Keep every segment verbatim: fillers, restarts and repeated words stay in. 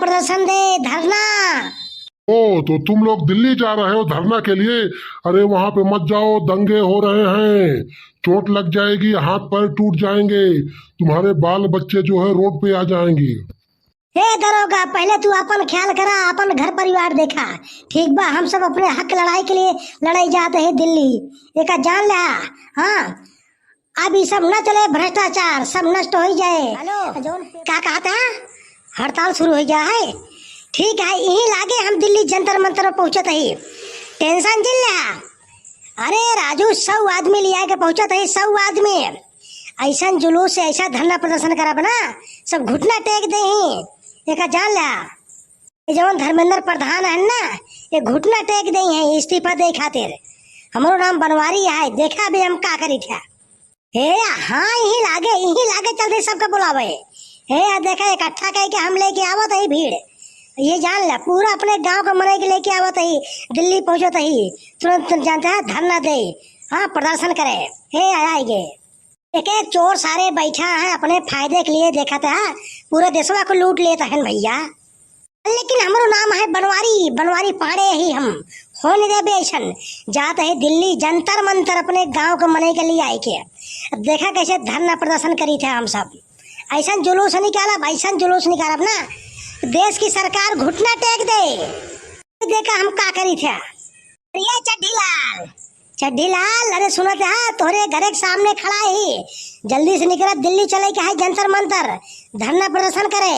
प्रदर्शन दे, धरना। ओ, तो तुम लोग दिल्ली जा रहे हो धरना के लिए? अरे, वहां पे मत जाओ, दंगे हो रहे हैं, चोट लग जाएगी, हाथ पैर टूट जाएंगे, तुम्हारे बाल बच्चे जो है रोड पे आ जाएंगे। हे दरोगा, पहले तू अपन ख्याल करा, अपन घर परिवार देखा, ठीक बा? हम सब अपने हक लड़ाई के लिए लड़ाई जात है दिल्ली, एका जान ल्या। हाँ, अब ई सब न चले, भ्रष्टाचार सब नष्ट हो जाए। हेलो, का कहत है? हड़ताल शुरू हो गया है। ठीक है, यही लागे हम दिल्ली जंतर मंतर में पहुंचत ही। टेंशन जिन ल्या। अरे राजू, सौ आदमी लिया के पहुंचत ही, सौ आदमी। ऐसा जुलूस से ऐसा धरना प्रदर्शन करब ना, सब घुटना टेक दे ही। एका जान ल्या। ये जवन धर्मेंद्र प्रधान है ना, ये घुटना टेक दे हैं इस्तीफा दे खातिर। हमरो नाम बनवारी है, देखा भी हम का करी था। हे, हाँ, यही लागे, यही लागे, चल दे सबके बुलावे। हे, आ देखा, इकट्ठा कह के हम लेके आवत है भीड़। ये जान ले, पूरा अपने गांव के मनई के लेके आवत है, दिल्ली पहुंचत है, तुरंत तुम जानते हैं धरना दे, हाँ, प्रदर्शन करे। हे, आएगे। एक एक चोर सारे बैठा है, अपने फायदे के लिए देखत है, पूरा देशवा को लूट लेत है भैया। लेकिन हमरो नाम है बनवारी, बनवारी पाड़े ही हम। होने देबे ऐसन। जात है दिल्ली जंतर मंतर अपने गांव के मनई के लिए आए के। अब देखा कैसे धरना प्रदर्शन करी थे हम सब। ऐसन जुलूस निकालब, ऐसन जुलूस निकालब ना, देश की सरकार घुटना टेक दे। देखा हम का करी थे। अरे चड्ढी लाल, चड्ढी लाल, अरे सुनत है, तोहरे घरे के सामने खड़ा ही, जल्दी से निकला, दिल्ली चले के है जंतर मंतर धरना प्रदर्शन करे।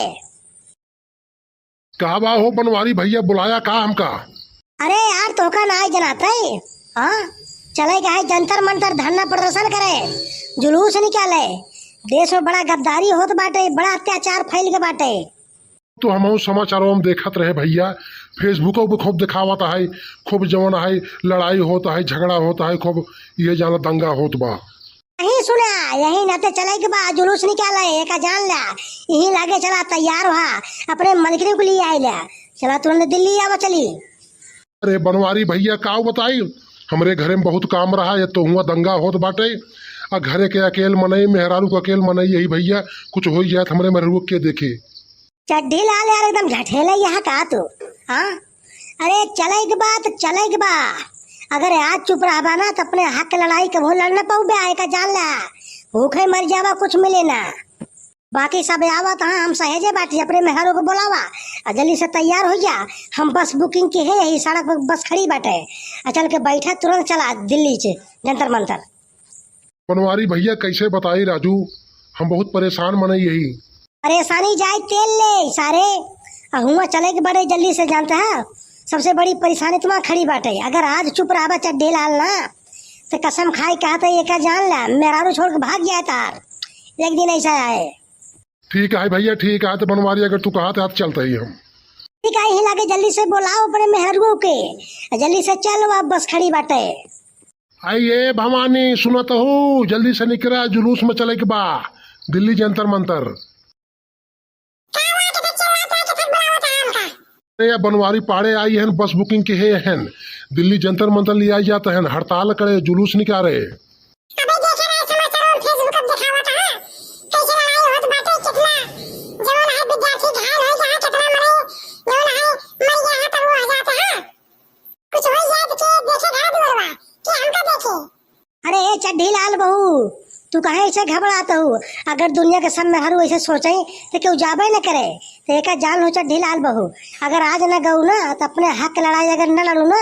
का बा हो बनवारी भैया, बुलाया का हमका? अरे यार, तोहका नाई जनात है? हाँ, चले के है जंतर मंतर धरना प्रदर्शन करे, जुलूस निकाले। देश में बड़ा गद्दारी होत बाटे, बड़ा अत्याचार फैल के बाटे। तो हमहू समाचारों में देखत रहे भैया, Facebook पे खूब दिखावत है, खूब जवन है लड़ाई होत है, झगड़ा होत है, खूब ये जाना दंगा होत बा। यही सुना, यही नाते चले के बा, जुलूस निकाले, एका जान ला, यही लागे चला, तैयार हुआ, अपने मलकिनी को लिए आए ला, चला तुरंत दिल्ली आवा चली। अरे बनवारी भैया, का बताई, हमरे घरे में बहुत काम रहा, ये तो हुआ दंगा होत बाटे, आ घरे के अकेल मनई, मेहरारू के अकेल मनई, यही भैया, कुछ हो जाए तो हमरे मेहरारू के देखे। चड्ढी लाल यार एकदम झठेले यहाँ का तू, हाँ? अरे चले के बा तो चले के बा, अगर आज चुप रहबा ना तो अपने हक के लड़ाई कबो लड़ न पाउबे, एका जान ला, भूखे मर जावा, कुछ मिले ना। बाकी सब आवत हाँ, हम सहेजे बाटी, अपने मेहरारू को बुलावा, आ जल्दी से तैयार हो जा। हम बस booking की है, यही सड़क पर बस खड़ी बाटे, आ चल के बैठा, तुरंत चला दिल्ली से जंतर मंतर। बनवारी भैया, कैसे बताई राजू, हम बहुत परेशान मनई यही। परेशानी जाए तेल ले सारे, आ हुआ चले के बड़े जल्दी से जानता है, सबसे बड़ी परेशानी तुम्हारा खड़ी बाटे। अगर आज चुप रहबा चड्ढी लाल ना, तो कसम खाई कहत है, एका जान ला, मेहरारू छोड़ के भाग जाए तार। एक दिन ऐसा आए। ठीक है भैया, ठीक है, तो बनवारी अगर तू कहत है, तो चलते ही हम। ठीक है, यही लागे जल्दी से बुलाओ अपने मेहरुओ के, जल्दी से चल, वह बस खड़ी बाटे। आई ए भवानी, सुनत हो, जल्दी से निकरा, जुलूस में चले के बा, दिल्ली जंतर मंतर। अरे, या बनवारी पाड़े आई हन, बस booking के हे हन, दिल्ली जंतर मंतर ले आई जात हन, हड़ताल करे, जुलूस निकारे। अबे देखे रहे समाचार और Facebook अब दिखावत है, कैसे लड़ाई होत बाटे, कितना जवन है विद्यार्थी घायल हो गया, कितना मरे, जवन है मर गया है, तब वो आ जाते हैं। कुछ हो जाए तो के देखे घर दुआरवा, के हमका देखे। अरे ए चड्ढी लाल बहू, तू काहे ऐसे घबरात हो? अगर दुनिया के सब मेहरू ऐसे सोचे तो केहू जाबे न करे। तो एका जान लो चड्ढी लाल बहू, अगर आज न गऊ ना तो अपने हक लड़ाई अगर न लड़ू ना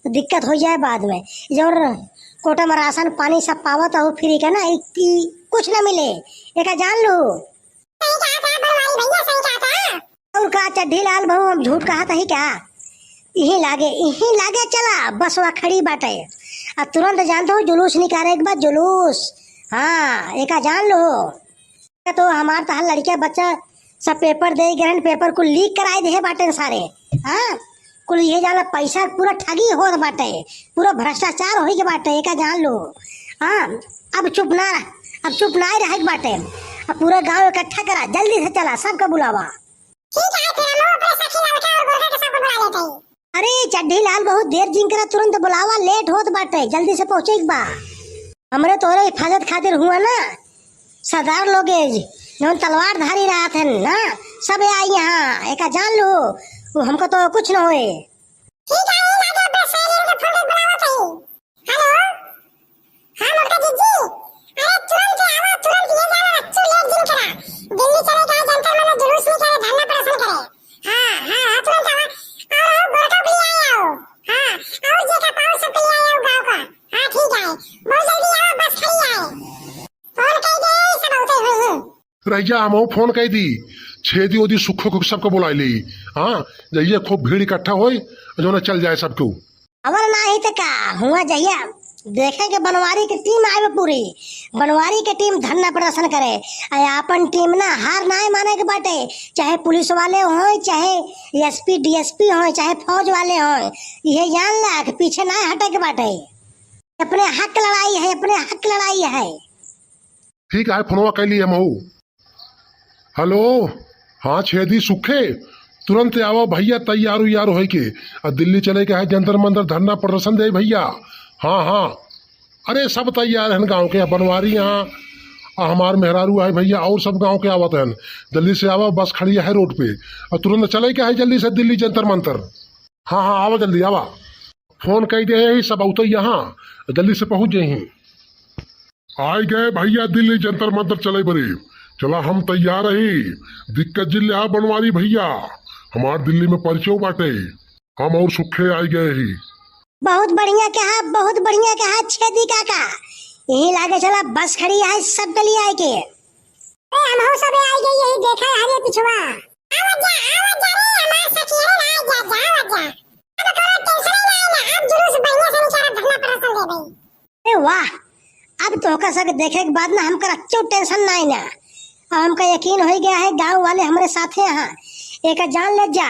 तो दिक्कत हो जाए बाद में। जौन कोटा में राशन पानी सब पावत हो फ्री का ना, ई, ई कुछ न मिले, एका जान लो। सही कहा था बनवारी भैया, सही कहा था। और का चड्ढी लाल बहू, हम झूठ कहत ही का? इही लागे, इही लागे चला, बसवा खड़ी बाटे। आ तुरंत जानत हो जुलूस निकाले के बाद जुलूस। हाँ, एका जान लो। तो हमार तहार लड़किया बच्चा सब पेपर दे गए हैं, पेपर को लीक कराए दे बाटे सारे। हाँ, कुल ये जाला पैसा पूरा ठगी होत बाटे, पूरा भ्रष्टाचार होई के बाटे, एका जान लो। हाँ, अब चुप ना रह, अब चुप ना रहे के बाटे। अब पूरा गांव इकट्ठा करा, जल्दी से चला, सबका बुलावा। ठीक है, फिर हम लोग अपने सखी लड़का और गोरखा के सबको बुला लेते हैं। अरे चड्ढी लाल, बहुत देर जिन करा, तुरंत बुलावा, लेट होत बाटे, जल्दी से पहुंचे एक बा। हमरे तोरे हिफाजत खातिर हुआ ना, सरदार लोग जौन तलवार धारी रहत हैं ना, सब आई यहाँ, एका जान लू, वो हमको तो कुछ न होए। ठीक है, ये लागे अपने सहेलियन के फोन पे बुलावत है। हेलो, हाँ मोटका जीजी, अरे तुरंत आवा, तुरंत ये जाना, अच्छू लेट जिन करा। दिल्ली चले का जंतर मंतर जुलूस निकाले, धरना प्रदर्शन करे। हाँ, हाँ, हाँ, तुरंत आवा। और वो गोरखा भी आए आओ। हाँ, और जे का पावर सब के लिए आए आओ गाँव का। हाँ, ठीक है, बहुत जल्दी आवा, बस खड़ी आए। फोन कई दे, सब उठे हुए हैं। रह जा, हमहू फोन कई दी, छेदी ओदी सुखो को सबको बुलाई ली। हाँ, जइया खूब भीड़ इकट्ठा होई, जौना चल जाए सबको। अवर नाही त का, हुआ जइया देखे के बनवारी के टीम आवे पूरी, बनवारी के टीम धरना प्रदर्शन करे। आ आपन टीम ना हार नाय माने के बाटे, चाहे पुलिस वाले होय, चाहे एसपी डीएसपी होय, चाहे फौज वाले होय, ये जान ला कि पीछे ना हटे के बाटे। अपने हक लड़ाई है, अपने हक लड़ाई है। ठीक है, फोनवा कैली हमहू। हेलो, हाँ छेदी सुखे, तुरंत आवा भइया, तैयार उयार होइके। आ दिल्ली चले के है, जंतर मंतर धरना प्रदर्शन दे भइया। हाँ, हाँ, अरे सब तैयार हैं गाँव के, बनवारी यहाँ, आ हमार मेहरारू है भइया, और सब गाँव के आवत हैं। जल्दी से आवा, बस खड़ी है रोड पे, और तुरंत चले के है जल्दी से दिल्ली जंतर मंतर। हाँ, हाँ, आवा जल्दी आवा, फोन कई दे ही, सब आवत यहाँ, जल्दी से पहुँच जाई। आइ गए भइया दिल्ली जंतर मंतर चले बरे। चला हम तैयार ही। दिक्कत जिन ल्या बनवारी भइया, हमार दिल्ली में परिचय बाटे। हम और सुखे आइ गए ही। बहुत बढ़िया कहा, बहुत बढ़िया कहा छेदी काका। यही लागे चला बस खड़ी है सब के लिए आए के। ए, हमहू सबे आइ गए, यही देखा हरे पिछुआ। आवा जा, आवा जा रे, हमार सखी, अरे ना, जा, जा, आवा जा। अब कोनो टेंशन ही ना है ना, अब जुलूस बढ़िया से निकालब, धरना प्रदर्शन दे भाई। ए वाह, अब तोहका सब देखे के बाद ना हमका अच्छो टेंशन ना है ना। अब हमका यकीन हो गया है, गाँव वाले हमरे साथे हैं। एका जान ले जा,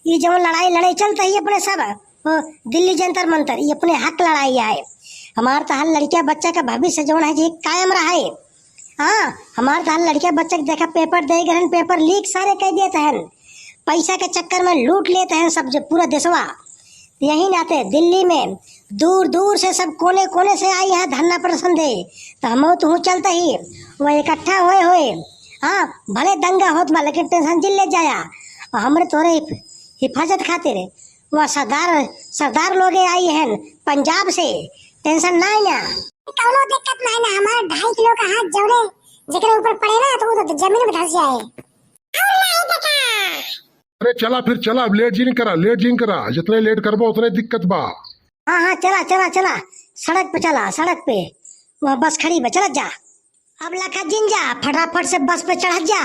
ये जौन लड़ाई लड़े चलत ही अपने सब, ओ, दिल्ली जंतर मंतर, ये अपने हक लड़ाई आए। हमार तहार लड़किया बच्चा का भविष्य जौन है जी कायम रहे। हाँ, हमार तहार लड़किया बच्चा के देखा पेपर दे गए हैं, पेपर लीक सारे कई देत हैं, पैसा के चक्कर में लूट लेत हैं सब जो पूरा देशवा। यही नाते दिल्ली में दूर दूर से सब कोने कोने से आई यहाँ धरना प्रदर्शन दे, तो हम तो हूँ चलते ही वह इकट्ठा होए होए, हाँ भले दंगा होत बा लेकिन टेंशन जिन ले जाया। और हमरे तोरे हिफ-, हिफाजत खातिर वह सरदार, सरदार लोगे आई हैं पंजाब से, टेंशन ना है ना। कौनो दिक्कत ना है ना, हमार ढाई किलो का हाथ जौने जेकरे ऊपर पड़े ना तो वो तो जमीन में धस जाए। और ना है देखा। अरे चला फिर चला, अब लेट जिन करा, लेट जिन करा, जितने लेट करबो उतने दिक्कत बा। हाँ, हाँ, चला, चला, चला, सड़क पे चला, सड़क पे, वहाँ बस खड़ी बा, चला जा। अब लखा जिन जा, फटाफट से बस पे चढ़ जा,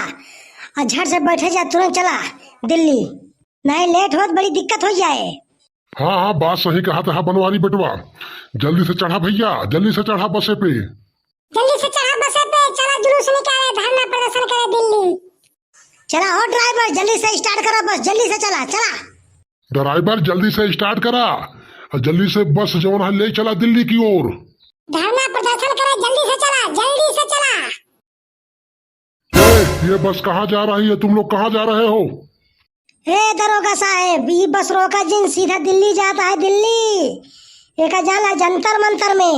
और झट से बैठे जा, तुरंत चला दिल्ली, नहीं लेट होत बड़ी दिक्कत हो जाए। हाँ, हाँ, बात सही कहा था बनवारी बेटवा, जल्दी से चढ़ा भइया, जल्दी से चढ़ा बसे पे। जल्दी से चढ़ा बसे पे, चला जुलूस निकाले, धरना प्रदर्शन करे दिल्ली। चला हो ड्राइवर, जल्दी से स्टार्ट करा बस, जल्दी से चला, चला। ड्राइवर जल्दी से स्टार्ट करा, और जल्दी से बस जौन है ले चला दिल्ली की ओर। धरना प्रदर्शन करे, जल्दी से चला, जल्दी से चला। ए, ये बस कहाँ जा रही है? तुम लोग कहाँ जा रहे हो? ए दरोगा साहेब, ई बस रोका जिन, सीधा दिल्ली जाता है, दिल्ली। एका जाला जंतर मंतर में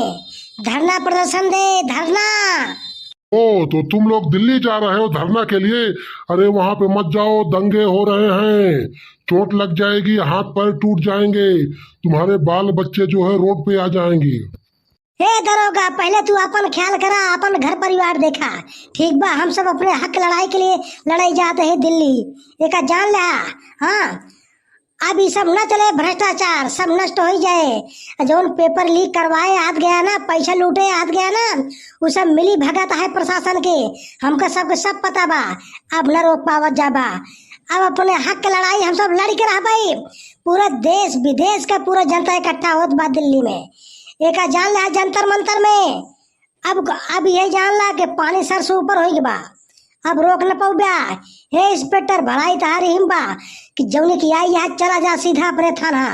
धरना प्रदर्शन दे, धरना। ओ, तो तुम लोग दिल्ली जा रहे हो धरना के लिए? अरे, वहाँ पे मत जाओ, दंगे हो रहे हैं, चोट लग जाएगी, हाथ पैर टूट जाएंगे, तुम्हारे बाल बच्चे जो है रोड पे आ जाएंगे। हे दरोगा, पहले तू अपन ख्याल करा, अपन घर परिवार देखा। ठीक बा, हम सब अपने हक लड़ाई के लिए लड़ाई जात है दिल्ली, एका जान ल्या। हाँ, अब ई सब न चले, भ्रष्टाचार सब नष्ट हो जाए। जौन पेपर लीक करवाए हाथ गया ना, पैसा लूटे हाथ गया ना, उ सब मिली भगत है प्रशासन के। हमका सबके सब पता बा, अब न रोक पावत जाबा। अब अपने हक के लड़ाई हम सब लड़ के रहबे। पूरा देश विदेश का पूरा जनता इकट्ठा होत बा दिल्ली में, एका जान ल्या जंतर मंतर में। अब, अब ये जान ला कि पानी सर से ऊपर हो गया बा, अब रोक न पाउबा। हे इंस्पेक्टर, भलाई तहारी हिम बा कि जौने की आई यहाँ चला जा सीधा अपने थाना।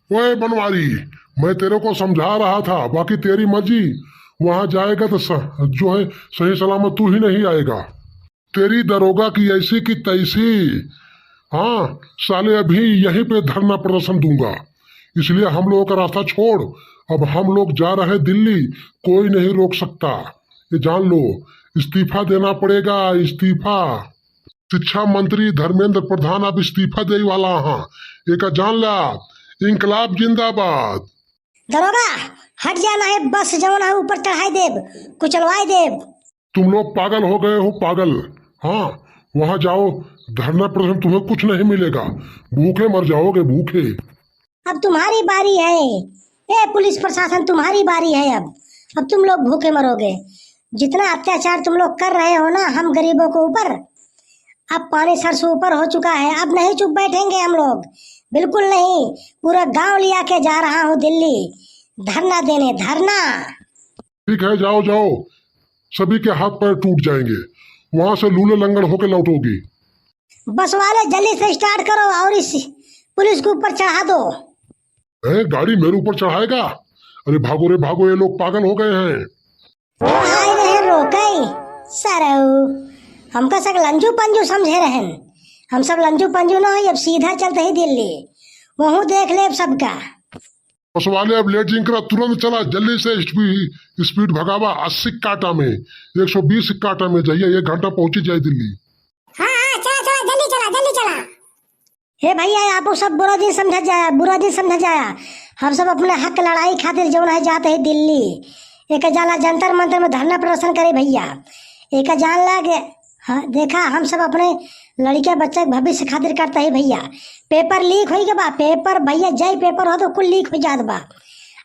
ओए बनवारी, मैं तेरे को समझा रहा था, बाकी तेरी मर्जी, वहां जाएगा तो स-, जो है सही सलामत तू ही नहीं आएगा। तेरी दरोगा की ऐसी की तैसी। हाँ, साले अभी यहीं पे धरना प्रदर्शन दूंगा, इसलिए हम लोगों का रास्ता छोड़, अब हम लोग जा रहे दिल्ली, कोई नहीं रोक सकता, ये जान लो। इस्तीफा देना पड़ेगा, इस्तीफा। शिक्षा मंत्री धर्मेंद्र प्रधान अब इस्तीफा देइ वाला हाँ, एका जान ला। इंकलाब जिंदाबाद। दरोगा, हट जाना है, बस जौन है ऊपर चढ़ाई देब, कुचलवाई देब। तुम लोग पागल हो गए हो, पागल। हाँ, वहाँ जाओ, धरना प्रदर्शन, तुम्हें कुछ नहीं मिलेगा, भूखे मर जाओगे, भूखे। अब तुम्हारी बारी है, ए पुलिस प्रशासन, तुम्हारी बारी है। अब अब तुम लोग भूखे मरोगे। जितना अत्याचार तुम लोग कर रहे हो ना हम गरीबों के ऊपर, अब पानी सर से ऊपर हो चुका है। अब नहीं चुप बैठेंगे हम लोग, बिल्कुल नहीं। पूरा गांव लिया के जा रहा हूँ दिल्ली धरना देने, धरना। ठीक है, जाओ जाओ, सभी के हाथ पैर टूट जाएंगे, वहां से लूले लंगड़ होके लौटोगी। बस वाले, जल्दी से स्टार्ट करो और इस पुलिस के ऊपर चढ़ा दो। ए, गाड़ी मेरे ऊपर चढ़ाएगा? अरे भागो रे भागो, ये लोग पागल हो गए हैं। आए रहे रोकई सरऊ, हमका सब लंजू पंजू समझे रहन। हम सब लंजू पंजू ना होई, अब सीधा चलते ही दिल्ली, वहूँ देख लेब सबका। बस वाले, अब लेट जिन करा, तुरंत चला, जल्दी से स्पीड, स्पीड भगावा, अस्सी काटा में, एक सौ बीस काटा में जाइए, एक घंटा पहुंची जाए दिल्ली। हाँ हाँ, चला चला, जल्दी चला, जल्दी चला। हे भैया, आपो सब बुरा जिन समझा जाया, बुरा जिन समझा जाया। हम सब अपने हक लड़ाई खातिर जौन है जात है दिल्ली, एक जाला जंतर मंतर में धरना प्रदर्शन करे भैया। एक जान लागे, हाँ, देखा, हम सब अपने लड़िका बच्चा के भविष्य खातिर करता है भैया। पेपर लीक होई के बा, पेपर भैया, जय पेपर हो तो कुल लीक हो जात बा।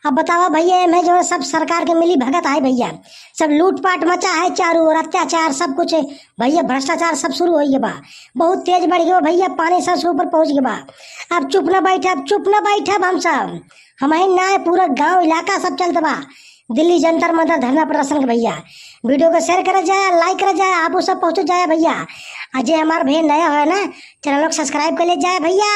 अब बतावा भैया, एमे जो सब सरकार के मिली भगत है भैया, सब लूटपाट मचा है चारों ओर, अत्याचार सब कुछ है भैया, भ्रष्टाचार सब शुरू होई के बा, बहुत तेज बढ़ गयो भैया, पानी सर से ऊपर पहुँच गए बा। अब चुप न बैठब, अब चुप न बैठब हम सब, हम ही ना, पूरा गांव इलाका सब चलत बा दिल्ली जंतर मंतर धरना प्रदर्शन के भैया। वीडियो को शेयर करा जाए, लाइक करा जाए, आपो सब पहुँचो जाए भैया। आ जे हमार भैया नया है ना, चैनल को सब्सक्राइब कर ले जाए भैया।